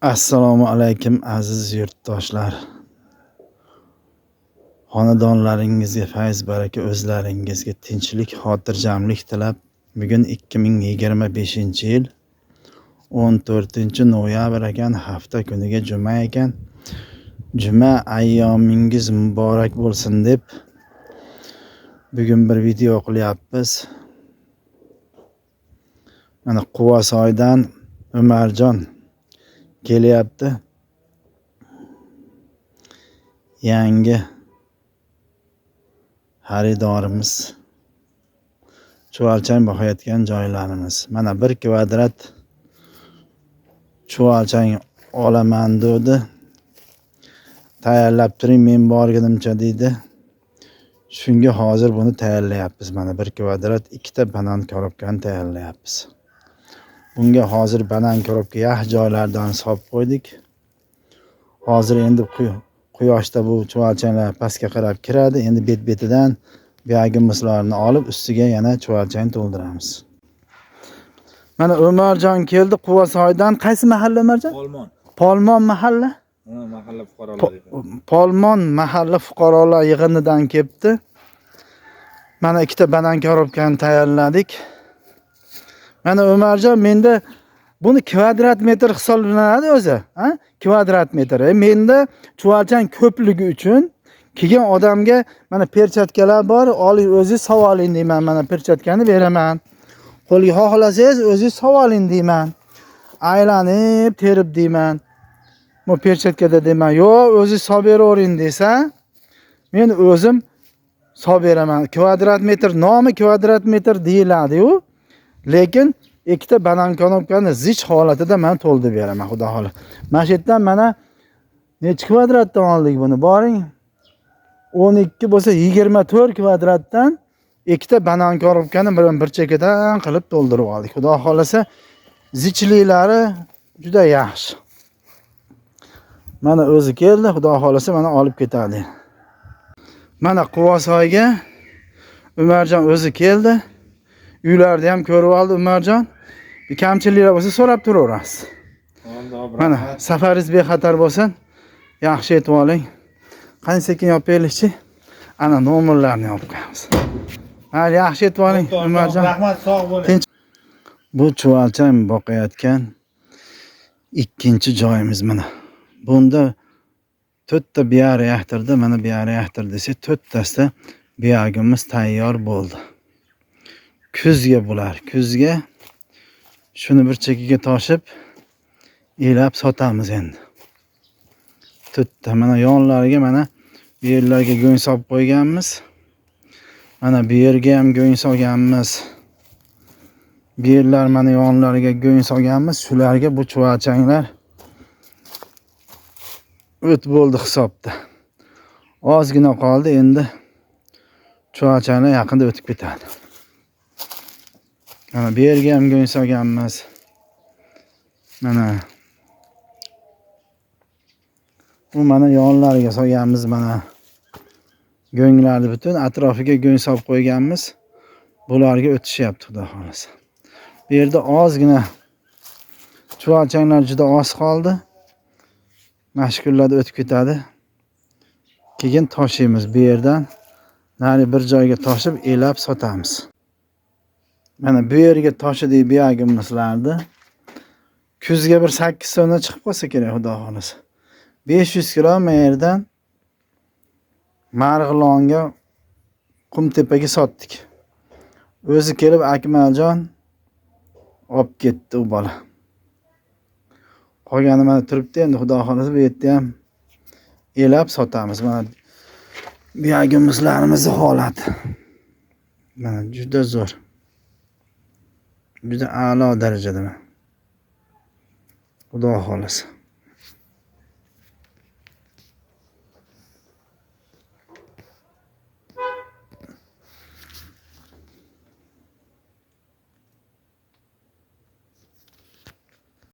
Assalomu alaykum, aziz yurtdoshlar. Xonadonlaringizga fayz baraka, o'zlaringizga tinchlik, xotirjamlik tilab, bugun 2025-yil 14 noyabr ekan, hafta kuniga juma ekan. Juma ayyomingiz muborak bo'lsin deb bugun bir video qilyapmiz. Mana, Quvasoydan Umarjon kelyapti. Yangi xaridorimiz. Chuvalchang boqayotgan joylarimiz. Mana, 1 kvadrat chuvalchang olaman dedi. Tayyorlab turing men borgunimcha, deydi. Shunga hozir buni tayyorlayapmiz. Mana, 1 kvadrat ikkita banan korobkani tayyorlayapmiz. Bunga hozir banan korobka yaxshi joylardan solib qo'ydik. Hozir endi quyoshda bu chuvalchanglar pastga qarab kiradi. Endi bet betidan buyog'imizlarni olib, ustiga yana chuvalchang to'ldiramiz. Mana, Umarjon keldi Quvasoydan. Qaysi mahalla, Umarjon? Polmon. Polmon mahalla? Ha, mahalla fuqarolar yig'ini. Polmon mahalla fuqarolar yig'inidan kelibdi. Mana, ikkita banan korobkani tayyorladik. Mana, Umarjon, menda buni kvadrat metr hisoblanadi o'zi, ha? Kvadrat metr. Menda chuvalchang ko'pligi uchun kelgan odamga mana perchatkalar bor, oling, o'zingiz savoling deyman, mana perchatkani beraman. Qo'lga xohlasangiz, o'zingiz savoling deyman. Aylanib terib deyman. Bu perchatkada deyman, yo'q, o'zingiz solib beravering desa, men o'zim solib beraman. Kvadrat metr nomi kvadrat metr deyiladi-yu, lekin ikkita banan korobkani zich holatida man to'ldirib beraman, xudo xohlasa. Mana shu yerdan mana nechi kvadratdan oldik buni? Boring. 12 bo'lsa, 24 kvadratdan ikkita banan korobkani bir chekkadan qilib to'ldirib oldik. Xudo xohlasa, zichliklari juda yaxshi. Mana, o'zi keldi, xudo xohlasa, mana olib ketadi. Mana, Quvasoyga Umarjon o'zi keldi. Uylarni ham ko'rib oldi Umarjon. Bir kamchiliklar bo'lsa, so'rab turaverasiz. Mana, safaringiz bexatar bo'lsin. Yaxshi yetib oling. Qani, sekin yopib beraylikchi. Ana, nomerlarni yopib qo'yamiz. Mayli, yaxshi yetib oling, Umarjon. Rahmat, sog' bo'ling. Tinch. Bu chuvalchang boqayotgan ikkinchi joyimiz mana. Bunda to'rtta bioreaktorda, mana, bioreaktor desak, to'rttasida biyogimiz tayyor bo'ldi. Kuzga bular, kuzga shuni bir chekkaga toshib, elab sotamiz endi. To'rtta mana yonlariga, mana bu yerlarga go'ng solib qo'yganmiz. Mana bu yerga ham go'ng solganmiz. Bu yerlar, mana, yonlariga go'ng solganmiz. Shularga bu chuvalchanglar o't bo'ldi hisobda. Ozgina qoldi endi, chuvalchanglar yaqinda o'tib ketadi. Mana, bu yerga ham go'ng solganmiz. Mana. Bu mana yonlariga solganmiz mana. Go'nglarni butun atrofiga go'ng solib qo'yganmiz. Bularga o'tishyapti, xudo xohlasa. Bu yerda ozgina chuvalchanglar juda oz qoldi. Mana shu kunlarda o'tib ketadi. Keyin toshiymiz bu yerdan. Nari bir joyga toshib, elab sotamiz. Mana, bu yerga toshidik buyog'imizlarni. Kuzga bir 8 tonna chiqib qolsa kerak, xudo xohlasa. 500 kilo mana yerdan Marg'ilonga, Qumtepaga sotdik. O'zi kelib Akmaljon olib ketdi u bola. Qolgani mana turibdi endi, xudo xohlasa, bu yerda ham elab sotamiz. Mana, buyog'imizlarimizni holati. Mana, juda zo'r. Juda a'lo darajada mana. Xudo xohlasa.